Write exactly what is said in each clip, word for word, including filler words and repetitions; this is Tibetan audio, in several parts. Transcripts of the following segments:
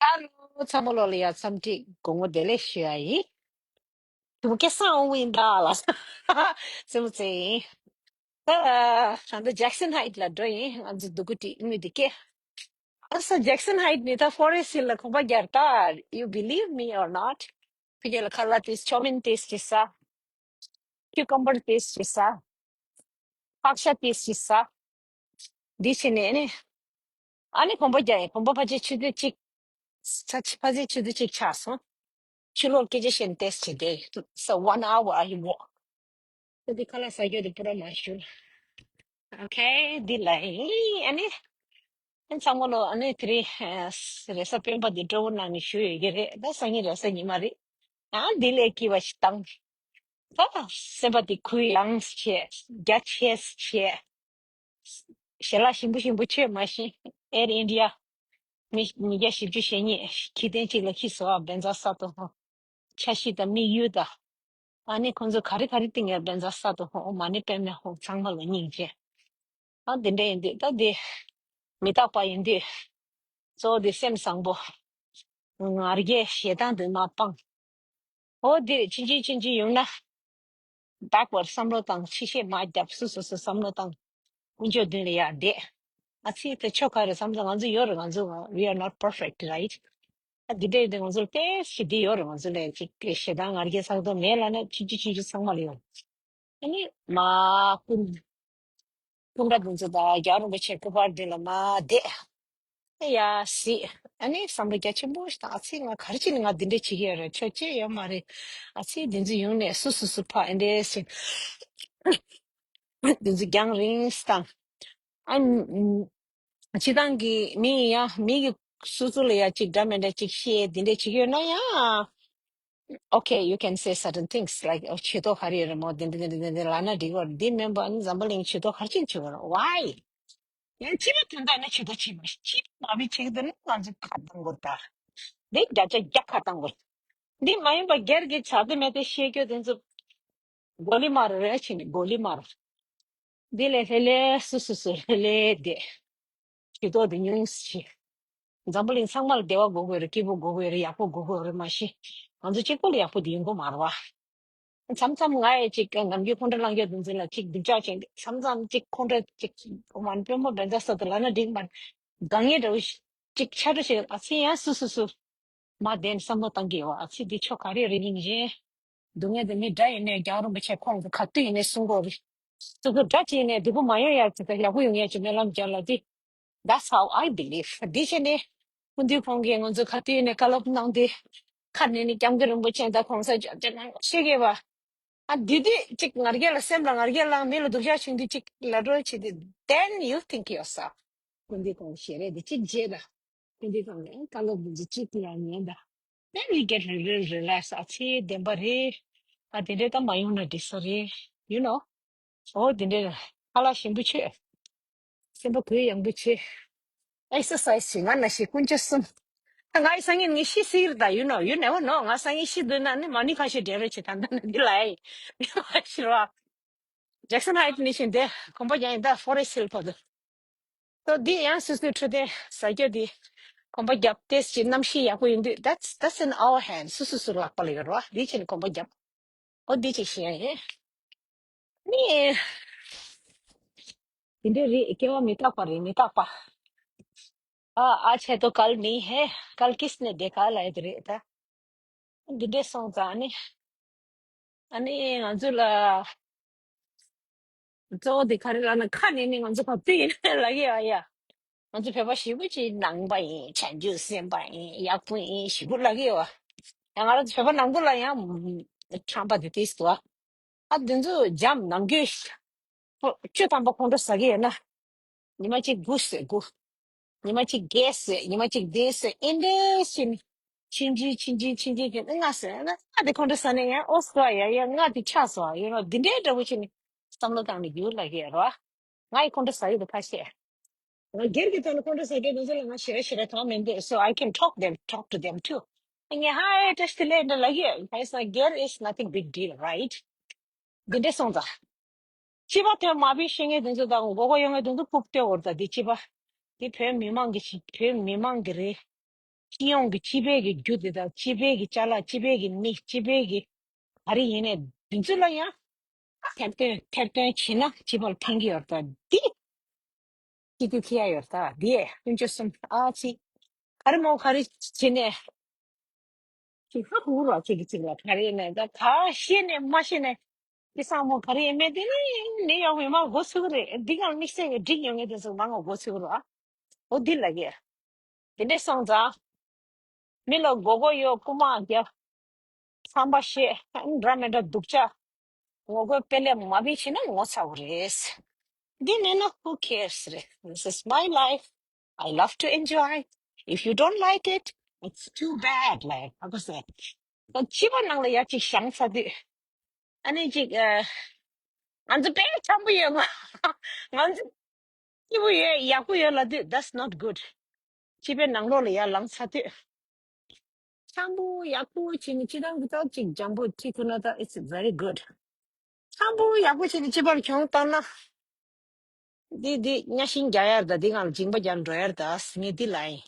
ཧ་ལོ། ཚང་མ་ལོ་ལ་ཡ་འཚམས་འདྲི་དགོང་མོ་བདེ་ལེགས་ཞུ་ཡ་ཡིན། དུ་སྐལ་བཟང་འོང་བ་ཡིན་ད་ལ། སེམས་ཚེ་ཡིན། ད་ད་ལྟ་Jackson Heights ལ་འགྲོ་ཡིན། ང་ཚོ་སྡུག་གུ་དྲི་དངུལ་འདི་སྐད། ཨ་ས་Jackson Heights ནི་ད་Forest Hill ལ་གོམ་པ་རྒྱག་ད། You believe me or not? ཕ་གི་ལ་ཁ་ལག་ཏིས་ཆོ་མིན་ཏིས་ཅི་ས། ཁྱུ་ཀམ་བར་ཏིས་ཅི་ས། ཕག་ཤ་ཏིས་ཅི་ས། འདི་ཕྱི་ནས་ནི། ཨ་ནི་གོམ་པ་རྒྱག་ཡིན། གོམ་པ་ཕལ་ཆེར་ཆུ་ཚོད་གཅིག་ཚ་ཕལ་ཆེར་ཆུ་ཚོད་གཅིག་ཆགས་སོང་། ཕྱི་ལོགས་སྐད་ཆ་བཤད་ནས་ཏིས་ཅི་དེ། So one hour I walk. ད་འདི་ཁ་ལག་ཟ་རྒྱུ་དེ་པུ་ར་མ་ཞུ། Okay འདི་ལ་ཡིན། ཨ་ནི། ཨ་ཚང་མ་ལོ་ཨ་ནི་དེ་རིང་ཨ་རེས་གཟའ་སྤེན་པ་འདི་སྤྲོ་བོ་གནང་ནས་བཞུགས་ཡོད་ཀྱི་རེད། ད་སང་ཉིན་རེས་གཟའ་ཉི་མ་རེད། ཨ་འདི་ལས་སྐྱིད་པ་ཞིག་བཏང་། ད་སེམས་པ་འདི་གུ་ཡངས་བྱས། རྒྱ་ཆེ་བྱས། ཞལ་ལག་ཞིམ་པོ་ཞིམ་པོ་མཆོད་མ་ཤེས། Air India མི་ཉིས་བརྒྱ་བཞི་བཅུ་ཞེ་གཉིས་ཁྱི་སྟན་གཅིག་ལ་ཁྱི་ཟོ་བ་བན་ཛ་ས་ཏོ་ཧོ། འཆར་གཞི་དང་དམིགས་ཡུལ་དང་། ཨ་ནི་ཁོང་ཚོ་ག་རེ་ག་རེ་བཏིང་ཡ་བན་ཛ་ས་ཏོ་ཧོ། མ་ནི་པད་མ་ཧོ། ཚང་མ་ལ་སྙིང་རྗེ། ཨ་འདི་འདྲ་ཡིན་དུས་ད་འདི་མི་རྟག་པ་ཡིན་དུས། གཙོ་བོ་འདི་སེམས་བཟང་པོ། ང་རྒྱལ་ཞེ་སྡང་འདི་མ་སྤང་། འོ་འདིར་ཕྱིན་ཅི་ཕྱིན་ཅི་ཡོང་ན། བདག་པར་བསམ་བློ་བཏང་། ཕྱི་བཤད་མ་རྒྱབ། སོ་སོ་སོ་བསམ་བློ་བཏང་། དཀོན་མཆོག་མདུན་ལ་ཡར་བསྡད། ཨ་ཚི་དེ་ཆོ་ག་རེ་བསམ་ཚེ་ང་ཚོ་ཡོད་རེད། ང་ཚོ་we are not perfect, right? ཨ་འདི་འདྲས་དེ་ང་ཚོ་ལ་ཏེ་ཞི་བདེ་ཡོད་རེད། ང་ཚོ་ལ་ཅིག་ཞེ་སྡང་ང་རྒྱལ་ཚ་གདུང་མེད་ལ་ན་ཕྱིན་ཅི་ཕྱིན་ཅི་ཚང་མ་ལ་ཡོད། ཨ་ནི་མ་ཀུན། སྤུན་ཟླ་འདི་ཚོ་དང་རྒྱལ་བ་རིན་པོ་ཆེ་སྐུ་པར་འདི་ལ་མ་བསྡད། ཡ་སི། ཨ་ནི་བསམ་བློ་རྒྱ་ཆེན་པོ་ཞིག་དང་། ཨ་ཚི་ང་ག་རེ་བྱས་ནས་ང་འདི་འདྲ་བྱེད་ཀྱི་ཡོད་རེད། ཆོག་ཅེས་ཡོད་མ་རེད། ཨ་ཚི་འདི་ཚོ་ཡོང་ནས་སུ་སུ་སུ་ཕ་ཨེ་འདྲས་ཞིག་འདི་ཚོ་རྒྱང་རིང་དང་། ཨ་སྤྱི་བཏང་གི་མི་ཡིན་ཡ་མི་གི་སུ་སུ་ལ་ཡ་ཅིག་འདྲ་མི་འདྲ་ཅིག་བཤད་འདི་འདྲ་བྱེད་ཀྱི་ཡོད་ན་ཡ། Okay, you can say certain things like, oh, ཆོས་ཐོག་ག་རེ་ཡོད་རེད་མོ། འདི་འདི་འདི་འདི་འདི་ལབ་ན་འགྲིག་གི་རེད། འདི་མིན་པ་ནི་འཛམ་བུ་གླིང་ཆོས་ཐོག་ག་རེ་བྱེད་ཀྱི་ཡོད་རེད། Why? ཡང་སྤྱི་པ་དོན་དག་ནི་ཆོས་ཐོག་བྱེད་མ་སྤྱི་པ་མ་བི་བྱེད་ཀྱི་འདུག་ན་ང་ཚོ་ཁ་བཏང་དགོས་ད། འདི་བརྒྱ་ཆ་བརྒྱ་ཁ་བཏང་དགོས། འདི་མ་ཡིན་པ་སྒེར་གྱི་ཆ་དེ་མེད་དེ་བཤད་རྒྱུ་དེ་ཚོ་གོ་ལི་མ་རེད་རེད་བྱས་ནས་གོ་ལི་མ་རེད། འདི་ལས་ལྷེ་ལྷེ་སུ་སུ་སུ་ལྷེ་ལྷེ་བསྡད། ཇུས་གཏོགས་དེ་ཉུང་ཞིག་འཛམ་བུ་གླིང་ཚང་མ་ལ་བདེ་བ་དགོས་དགོས་རེད། སྐྱིད་པོ་དགོས་དགོས་རེད། ཡག་པོ་དགོས་དགོས་རེད། མ་གཞི་ང་ཚོ་གཅིག་པོ་ལ་ཡག་པོ་དེ་ཡོང་གི་མ་རེད་བ། མཚམས་མཚམས་ང་ཡི་གཅིག་ནམ་རྒྱུན་ཁོང་ཁྲོ་ལངས་རྒྱུ་དེ་ཚོ་ལ་གཅིག་སྡུག་ཅག་བྱས་ཏེ་མཚམས་མཚམས་གཅིག་ཁོང་ཁྲོ་གཅིག་མ་དཔོན་པོ་བན་ཟ་ས་དུ་ལབ་ན་འགྲིག་མ་དགའ་ངེས་འདྲ་བོ་གཅིག་ཆགས་འགྲོ་བྱས། ཨ་ཚི་ཡང་སུ་སུ་སུ་མ་བདེན་བསམ་བློ་བཏང་གི་ཡོད། ཨ་ཚི་འདི་ཆོ་ག་རེ་རེད། སྙིང་རྗེ། སྡུག་བསྔལ་དེ་མི་འདྲ་ཡིན་ནའི་རྒྱལ་བ་རིན་པོ་ཆེ་ཁོང་གི་ག་དུས་ཡིན་ནའི་གསུང་གི་རེད། སོ་སོ་འདྲ་ཅིག་ཡིན་ནའི་སྡུག་པོ་མ་ཡོང་ཡ་ཅིག་དང་ཡག་པོ་ཡོང་ཡ་ཅིག་སྨོན་ལམ་རྒྱག་ལ་དེ། That's how I believe. འདི་བྱས་ནས་སྐུ་མདུན་ཁོང་གིས་ང་ཚོ་ག་དུས་ཡིན་ནའི་བཀའ་སློབ་གནང་དེ། ཁ་ནས་ནི་སྐྱབས་མགོན་རིན་པོ་ཆེ་དང་གོང་ས་མཆོག་ཅེས་གནང་ཤེས་གི་བ། ཨ་འདི་དུས་ཅིག་ང་རྒྱལ་ལ་སེམས་ལ་ང་རྒྱལ་ལ་མི་ལ་སྡུག་ཅག་བྱུང་དུས་ཅིག་ལ་འགྲོ་བྱེད་དུས། Then you think yourself. སྐུ་མདུན་ཁོང་ཞལ་རས་འདི་གཅིག་བརྗེད་ད། སྐུ་མདུན་ཁོང་གི་བཀའ་སློབ་འདི་ཚོ་གཅིག་ལ་ཉན་ད། Then we get real relax. ཨ་ཚེ་བདེན་པ་རེད། ཨ་དེ་འདྲའི་ད་མ་ཡོང་ན་འགྲིག་ས་རེད། You know. འོ་དེ་འདྲའི་ཁ་ལག་ཞིམ་པོ་མཆོད། སེམས་པ་གུ་ཡངས་པོ་བྱེད། Exercise བྱེད། ང་ན་ཞིག་ཀུན་སྤྱོད་གསུམ། ད་ང་ཡི་སང་ཉིན་ངས་ཤི་སྲིད་ད། You know, you never know. ང་སང་ཉིན་ཤི་འདོད་ན་ནི་མ་ཎི་ཁ་ཤས་འདྲེན་རོགས་བྱེད། ད་ལྟ་ནི་འདི་ལ་ཡི་མ་ཤི་རོགས། Jackson Heights ནས་བྱས་འདི་གོམ་པ་རྒྱག་ཡིན་ད། Forest Hill བར་དུ། ད་འདི་ཡང་སོ་སོའི་འཕྲོད་བསྟེན་ཟ་རྒྱུ་འདི་གོམ་པ་རྒྱབ་སྟེ་ཅིག་གནམ་གཤིས་ཡག་པོ་ཡིན་དུས། That's, that's in our hands. སོ་སོ་སོ་ལག་པ་ལ་ཡོད་རེད་བ། འདི་བྱས་ནས་གོམ་པ་རྒྱབ། འོ་འདི་ཅིག་ཤེས་ཡ་ཡིན། ནི། དེ་འདྲ་རེད། སྐྱེ་བ་མི་རྟག་པ་རེད། མི་རྟག་པ། ཨ་ཨ་ཆེ་ཏོ་གལ་མི་ཧེ། གལ་ཀིས་ནེ་དེ་ག་ལ་ཡོད་རེད་ད། འདི་འདྲས་སོང་ཙང་ནི། ཨ་ནི་ང་ཚོ་ལ། གཙོ་བོ་དེ་ག་རེ་ལབ་ན་ཁ་ནས་ནི་ང་ཚོ་ག་དུས་ཡིན་ན་ལབ་ཀྱི་ཡོད་ཡ། ང་ཚོ་བོད་པ་ཞེ་པོ་ཅིག་ནང་པ་ཡིན། བྱང་ཆུབ་སེམས་དཔའ་ཡིན། ཡག་པོ་ཡིན་ཞེ་པོ་ལབ་ཀྱི་ཡོད་པ། ཡང་ང་རང་ཚོ་བོད་པ་ནང་ཁུལ་ལ་ཡང་ཁྲམ་པ་དེ་ཏིས་དུ་བ། ཨ་དེ་ཚོ་འཇམ་ནམ་རྒྱུན་བཅུ་ཐམ་པ་ཁོང་ཁྲོ་ཟ་གི་ཡོད་ན། ཉི་མ་གཅིག་དགུ་ཟེར་དགུ། ཉི་མ་གཅིག་བརྒྱད་ཟེར། ཉི་མ་གཅིག་བདུན་ཟེར། ཨིན་དེ་ཕྱིན། ཕྱིན་ཅི་ཕྱིན་ཅི་ཕྱིན་ཅི་ཕྱིན་ལྔ་ཟེར་ན། ལྔ་དེ་ཁོང་ཁྲོ་ཟ་ནས་ཡང་ཨོ་སོ་ཡ་ཡ་ལྔ་དེ་ཆགས་སོང་། ཡིན་རོགས་འདི་འདྲའི་འདྲ་བོ་བྱས་ནས་བསམ་བློ་བཏང་ནས་རྒྱུགས་ལ་ཡོད་རོགས། ང་ཡི་ཁོང་ཁྲོ་ཟ་ཡི་དེ་ཁ་ཤས། ང་སྒེར་གྱི་ཐོག་ནས་ཁོང་ཁྲོ་ཟ་མཁན་དེ་ཚོ་ལ་ང་ཞེ་དྲག་ཞེ་དྲག་དོགས་མི་འདུག So I can talk them, talk to them too. ངས་ཧ་ཨེ་བཀྲ་ཤིས་བདེ་ལེགས་འདྲ་ལབ་ཀྱི་ཡོད། ང་ཡི་ས་སྒེར་is nothing big deal, right? འདི་འདྲས་སོང་ཙང་། སྤྱི་པ་དོན་མ་བི་ཤེས་མཁན་དེ་ཚོ་དང་མགོ་སྐོར་ཡོང་མཁན་དེ་ཚོ་ཕུག་སྟེ་འོར་ད་འདི་སྤྱི་པ། འདི་བོད་མི་མང་གི་ཆི་བོད་མི་མང་གི་རེད། སྤྱི་ཡོངས་ཀྱི་སྤྱི་པའི་གི་རྒྱུ་དེ་དང་སྤྱི་པའི་གི་ཅ་ལག་སྤྱི་པའི་གི་མི་སྤྱི་པའི་གི་ག་རེ་ཡིན་ནའི་དེ་ཚོ་ལ་ཡང་ཐེར་འདོན་ཐེར་འདོན་བྱེད་ན་སྤྱི་པ་ལ་ཕན་གྱི་ཡོད་རེད་ད། འདི་སྤྱི་འཐུས་ཁེ་ཡ་ཡོད་རེད་ད། འདི་ཀུན་སྤྱོད་གསུམ་ཨ་ཅི་ག་རེ་མོ་ག་རེ་བྱེད་ནས་ཅི་ཧ་གོ་ར་ཅིག་གི་ཅིག་ལ་ག་རེ་ནས་ད་ག་ཤེས་ནས་མ་ཤེས་ནས་ཅི་བསམ་མོ་ག་རེ་ཡིན་མེད་དེ་ནི་ནི་ཡང་མི་མང་མགོ་ཚོས་གི་རེད། འདི་གང་དམིགས་བསལ་གི་འགྲིག་ཡོང་ངེས་དེ་ཚོ་མང་ང་མགོ་ཚོས་གི་ར། འོ་འདི་ལ་གི་དེ་འདྲས་སོང་ཙང་། མི་ལ་མགོ་སྐོར་ཡོད་རྐུ་མ་རྒྱབ། ཁྲམ་པ་བཤད་འདྲ་མི་འདྲ་སྡུག་ཅག་ངོ་རྒོལ་དཔེ་ལས་མ་བྱས་ན་ངོ་ཚ་བོ་རེད། འདི་མེད་ན་who cares རེད། This is my life. I love to enjoy. If you don't like it, it's too bad. Like, ཧ་གོ་སོང་། ད་སྤྱི་པ་ནང་ལ་ཡ་གཅིག་བཞེངས་ཚར་དུས། ཨ་ནི་གཅིག་ཨ། ང་ཚོ་དཔེ་འཆམ་པོ་ཡོད་ང་། ང་ཚོ་སྐྱིད་པོ་ཡོད་ཡག་པོ་ཡོད་ལབ་དུས། That's not good. སྤྱི་པའི་ནང་ལོགས་ལ་ཡར་ལངས་ཚར་དུས། འཆམ་པོ་ཡག་པོ་བྱས་ནས་སྤྱི་བཏང་གི་ཏོག་ཅིག་འཇམ་པོ་ཁྲིད་ཐུབ་ན་ད་it's very good. འཆམ་པོ་ཡག་པོ་བྱས་ནས་སྤྱི་པར་གྱོང་བཏང་ན། འདི་འདི་གཉའ་ཤིང་རྒྱག་ཡར་ད། འདི་གང་ལ་སྦྱིན་པ་རྒྱག་འགྲོ་ཡར་ད། ངས་འདི་ལ་ཡིན།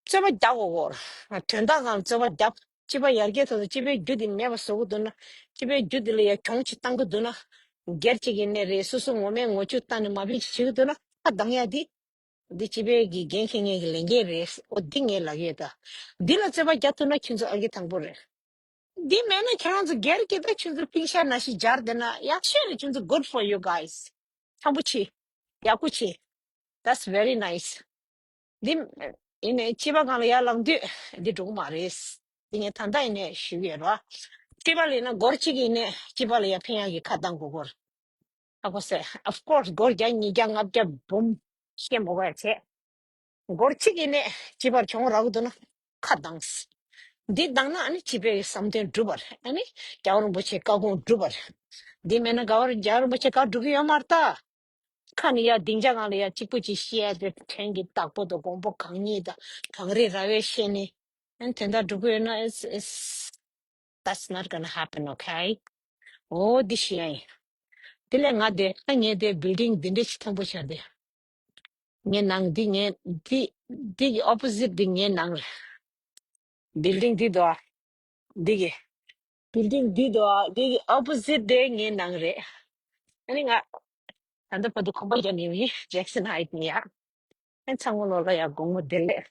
རྩོད་པ་རྒྱག་དགོས་གོ། དོན་དག་གང་ལ་རྩོད་པ་རྒྱབ། སྤྱི་པ་ཡར་རྒྱས་ཐོག་ཏུ་སྤྱི་པའི་རྒྱུ་འདི་མེད་པ་བཟོ་གི་འདུག་ན། སྤྱི་པའི་རྒྱུ་འདི་ལ་ཡ་གྱོང་ཅིག་བཏང་གི་འདུག་ན། སྒེར་གཅིག་གི་གནས་རེད། སོ་སོ་ངོ་མས་ངོ་ཆུ་བཏང་ནས་མ་ཕན་ཅིག་བྱེད་ཀྱི་འདུག་ན་ཁ་གདངས་ཡ་འདི། འདི་སྤྱི་པའི་གི་འགན་འཁྱེར་མཁན་གྱི་ལས་འགན་རེད། འོ་འདི་ངས་ལབ་ཡོད་ད། འདི་ལ་རྩོད་པ་རྒྱག་ཐུབ་ན་ཁྱོད་ཚོ་ཨ་གི་དང་པོ་རེད། འདི་མེད་ན་ཁྱེད་རང་ཚོ་སྒེར་གྱི་ད་ཁྱོད་ཚོ་པིང་ཤ་ན་ཤི་སྦྱར་བསྡད་ན་ཡག་ཤོས་རེད། ཁྱོད་ཚོ་good for you guys. འཆམ་པོ་བྱེད། ཡག་པོ་བྱེད། That's very nice. འདི་ཡིན་ནའི་སྤྱི་པ་སྒང་ལ་ཡར་ལངས་དུས་འདི་འགྲོ་གི་མ་རེད། འདི་ངས་ད་ལྟ་ཡིན་ནའི་ཞུ་གི་ཡོད་ར། སྤྱི་པ་ལ་ཡིན་ན་སྒོར་གཅིག་ཡིན་ནའི་སྤྱི་པ་ལ་ཡར་ཕན་ཡག་གི་ཁ་གདངས་དགོས་སྐོར། ཧ་གོ་སོང་། Of course སྒོར་བརྒྱ་ཉིས་བརྒྱ་ལྔ་བརྒྱ་འབུམ་བཤད་མ་དགོས་ཡ་བྱས། སྒོར་གཅིག་ཡིན་ནའི་སྤྱི་པར་གྱོང་རག་གི་འདུག་ན་ཁ་གདངས། འདི་གདངས་ན་ཨ་ནི་སྤྱི་པའི་བསམ་དོན་འགྲུབ་པ་རེད། ཨ་ནི་རྒྱལ་བ་རིན་པོ་ཆེའི་བཀའ་དགོངས་འགྲུབ་པ་རེད། འདི་མེད་ན་རྒྱལ་བ་རྒྱལ་བ་རིན་པོ་ཆེའི་བཀའ་འགྲུབ་ཀྱི་ཡོད་མ་རེད་ད། ཁ་ནས་ཡ་སྡིངས་ཆ་སྒང་ལ་ཡ་གཅིག་པུ་གཅིག་བཤད་དེ་ཕྲན་གྱི་བདག་པོ་དང་དགོངས་པ་གང་ཉིད་དང་གངས་རི་ར་བས་བཤད་ནས་ཨ་ནི་དེ་འདྲ་འགྲུབ་ཀྱི་ཡོད་ན། It's, it's, that's not gonna happen, okay? འོ་འདི་ཤེས་ཡ་ཡིན། དེ་ལས་ང་དེ་ཨ་ངས་དེ་building འདི་འདྲ་ཞིག་མཐོན་པོ་བྱས་ཏེ། ངའི་ནང་འདི་ངའི་འདི་འདི་གི་opposite འདི་ངའི་ནང་རེད། Building འདི་དོ། འདི་གི་building འདི་དོ། འདི་གི་opposite དེ་ངའི་ནང་རེད། ཨ་ནི་ང་ད་ལྟ་བར་དུ་གོམ་པ་རྒྱབ་ནས་ཡོད། Jackson Heights ནས་ཡ། ཨ་ཚང་མ་ལོ་ལ་ཡ་དགོང་མོ་བདེ་ལེགས།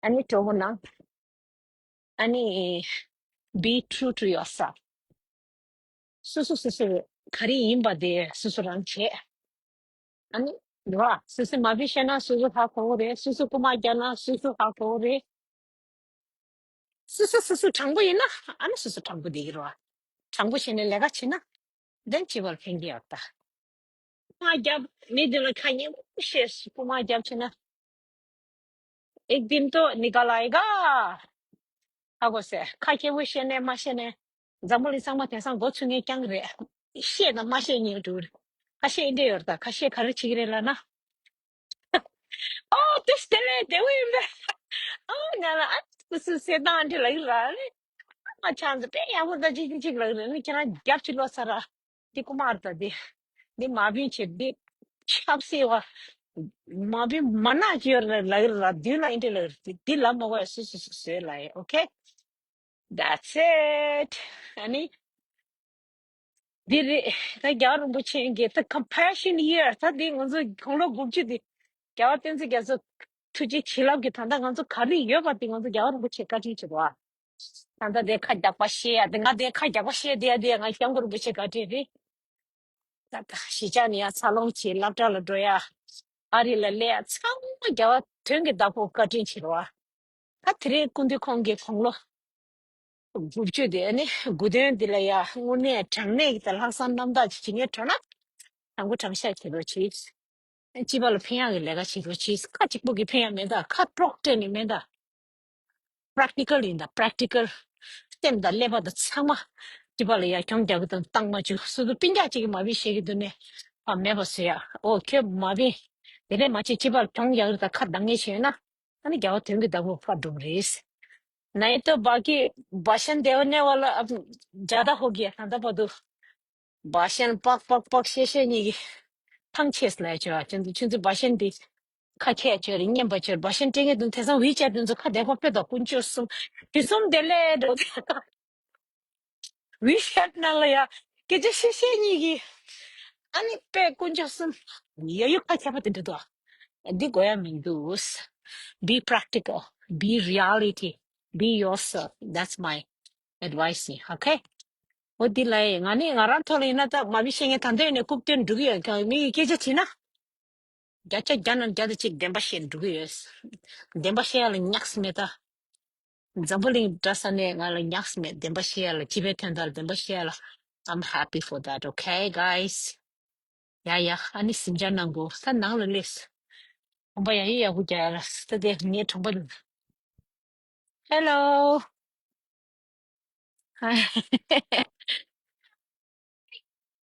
ཨ་ནི་གྲོགས་པོ་ནང་། ཨ་ནི། Be true to yourself. སོ་སོ་སོ་སོ་ག་རེ་ཡིན་པ་དེ་སོ་སོ་རང་བྱེད། ཨ་ནི། ར། སོ་སོས་མ་བི་བཤད་ན་སོ་སོ་ཧ་གོ་གི་རེད། སོ་སོ་རྐུ་མ་རྒྱག་ན་སོ་སོ་ཧ་གོ་གི་རེད། སོ་སོ་སོ་སོ་དྲང་པོ་ཡིན་ན་ཨ་ནི་སོ་སོ་དྲང་པོ་བསྡད་ཀྱི་རེད་བ། དྲང་པོ་བྱས་ནས་ལས་ཀ་བྱེད་ན་then སྤྱི་པར་ཕན་གྱི་ཡོད་ད། རྐུ་མ་རྒྱབ་མི་དེ་ལ་ཁ་ཉེ་པོ་བཤད། རྐུ་མ་རྒྱབ་བྱས་ན། एक दिन तो निकल आएगा. ཧ་གོ་སོང་། ཁ་སྐྱེ་བོ་བཤད་ནས་མ་བཤད་ནས། འཛམ་བུ་གླིང་ཚང་མ་དེང་སང་མགོ་ཚོས་མཁན་རྐྱང་རེད། བཤད་དང་མ་བཤད་གཉིས་འགྲོ་གི་རེད། ཁ་ཤས་འདྲ་ཡོད་རེད་ད། ཁ་ཤས་ག་རེ་བྱེད་ཀྱི་རེད་ལབ་ན། ཨོ་དེ་དེ་ལས་བདེ་བོ་ཡིན་པས། ཨོ་ང་ལ་ཨ་ཙི་སུ་སེ་ཏང་འདྲ་ལབ་ཀྱི་རེད། ཨ་ང་ཆང་ཚོ་དཔེ་ཡག་པོ་ད་ཅིག་ཅིག་ཅིག་ལབ་ཀྱི་རེད། ཨ་ནི་ཁྱེད་རང་རྒྱབ་ཅིག་ལོག་ཚར་ར། འདི་རྐུ་མ་རེད་ད་འདི། འདི་མ་བིན་ཆེ་འདི། ཆབ་སྲིད་བ། མ་བིན་མ་ནག་ཅི་ཡོད་རེད་ལབ་ཀྱི་རེད་ལ། མདུན་ལ་ཨིན་འདྲ་ལབ་ཀྱི་རེད། འདི་ལབ་མ་དགོས་ཡ་སུ་སུ་སུ་བཟོས་ལ་ཡ། Okay. That's it. ཨ་ནི། འདི་རེད། ད་རྒྱལ་བ་རིན་པོ་ཆེ་གི་ད་compassion year ད་འདི་ང་ཚོ་དགུང་ལོ་དགུ་བཅུ་འདི། རྒྱལ་བ་བསྟན་འཛིན་རྒྱ་མཚོ་ཐུགས་རྗེ་བྱིན་རླབས་ཀྱི་ད་ལྟ་ང་ཚོ་ག་རེ་ཡོད་པ་འདི་ང་ཚོ་རྒྱལ་བ་རིན་པོ་ཆེ་བཀའ་དྲིན་ཆེ་བ། ད་ལྟ་དེ་ཁ་རྒྱག་པ་བཤད་ཡ་དེ། ང་དེ་ཁ་རྒྱག་པ་བཤད་དེ་ཡ་དེ་ང་སྐྱབས་མགོན་རིན་པོ་ཆེ་བཀའ་དྲིན་རེད། ད་ད་གཞིས་ཆགས་ནས་ཡ་འཚར་ལོངས་བྱེད། སློབ་གྲྭ་ལ་འགྲོ་ཡ། ཨ་རི་ལ་སླེབས་ཡ་ཚང་མ་རྒྱལ་བ་དོན་གྱི་བདག་པོ་བཀའ་དྲིན་ཆེ་བ། ད་དེ་རིང་སྐུ་མདུན་ཁོང་གི་དགུང་ལོ་དགུ་བཅུ་དེ་ཨ་ནི་དགུང་སྟོན་འདི་ལ་ཡ་དངོས་གནས་དྲང་གནས་ཀྱི་ད་ལྷག་བསམ་རྣམ་དག་ཅིག་བྱེད་མཁན་འགྲོ་ན། དྲང་པོ་དྲང་བཞག་བྱེད་རོགས་གྱིས། སྤྱི་པ་ལ་ཕན་ཡག་གི་ལས་ཀ་བྱེད་རོགས་གྱིས། ཁ་གཅིག་པོ་གིས་ཕན་ཡག་མེད་ད། ཁ་གྲོགས་སྤྲད་ནས་མེད་ད། Practical ཡིན་ད། Practical. སེམས་དང་ཀླད་པ་དང་ཚང་མ་སྤྱི་པ་ལ་ཡ་གྱོང་རྒྱག་གི་དང་བཏང་མ་བཅུག་སོ་སོ་སྤུན་ཀྱག་གཅིག་གིས་མ་བི་བཤད་ཀྱི་འདུག་ནས་ཨ་མེད་པ་བཟོས་ཡ། ཨོ་ཁྱོད་མ་བི་དེ་ལས་མ་བྱེད། སྤྱི་པ་ལ་གྱོང་རྒྱག་གི་དང་ཁ་གདངས་ངེས་བྱས་ན་ཨ་ནི་རྒྱལ་བ་དོན་གྱི་བདག་པོ་བཀའ་སྒྲུབ་རེད། नहीं तो बाकी भाषण देने वाला अब ज्यादा हो गया ད་ལྟ་བར་དུ། བ་ཤན་པག་པག་པག་བཤད་བཤད་གཉིས་ཀྱི་ཐང་ཆད་ལས་བྱོས་ཨ། ཁྱོད་ཚོ་ཁྱོད་ཚོའི་བ་ཤན་དེ་ ཁ་ཁྱད་ཆོས་རེད། སྙན་པ་ཆོས་རེད། བ་ཤན་སྤྲད་མཁན་དུ་དེང་སང་ཝི་ཆེ་ཊི་དེ་ཚོ་ཁ་བདེ་པོ་ཕེབས་དང་། དཀོན་མཆོག་གསུམ། དུས་གསུམ་བདེ་ལེགས་འགྲོ། ཝི་ཆེ་ཊི་ནང་ལ་ཡ་སྐད་ཆ་བཤད་བཤད་གཉིས་ཀྱིས། ཨ་ནི་དཔེ་དཀོན་མཆོག་གསུམ། ཡ་ཡུ་ཁ་ཁྱད་པར་དེ་འདྲ་འདུག་ཨ། འདི་དགོས་ཡ་མི་འདུག Be practical, be reality, be yourself. That's my advice. Okay? འོ་འདི་ལ་ཡ་ང་ནི་ང་རང་ཐོག་ལ་ཡིན་ན། ད་མ་བི་ཤེས་མཁན་ད་འདོད་ནས་རྐུབ་སྟོན་འགྲོ་གི་ཡོད། ཀྱང་མི་ཡི་སྐད་ཆ་དྲིས་ན། བརྒྱ་ཆ་བརྒྱ་ནང་བརྒྱ་དང་གཅིག་བདེན་པ་བཤད་འགྲོ་གི་ཡོད། བདེན་པ་བཤད་ཡ་ལ་ཉག་གི་མེད་ད། འཛམ་བུ་གླིང་འདྲ་ས་ནས་ང་ལ་ཉག་གི་མེད། བདེན་པ་བཤད་ཡ་ལ། སྤྱི་པའི་དོན་དག་ལ་བདེན་པ་བཤད་ཡ་ལ། I'm happy for that, okay, guys? ཡ་ཡ། ཨ་ནི་གཟིམ་འཇག་གནང་དགོས། ད་ནང་ལ་སླེབས། གྲོང་པ་ཡ་ཡི་ཡག་པོ་རྒྱག་ཡ་ལ། ད་དེ་ངའི་གྲོང་པ། Hello.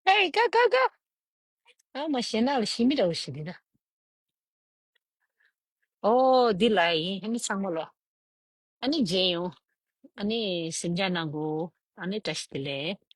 Hey, go, go, go. ཨ་མ་ཞེ་ནག་ལ་ཞི་མི་འདྲ་བོ་ཞིག་འདི་ད། ཨོ་འདི་ལ་ཡིན། ཨ་ནི་ཚང་མ་ལོ། ཨ་ནི་མཇལ་ཡོང་། ཨ་ནི་གཟིམ་འཇག་གནང་དགོས། ཨ་ནི་བཀྲ་ཤིས་བདེ་ལེགས།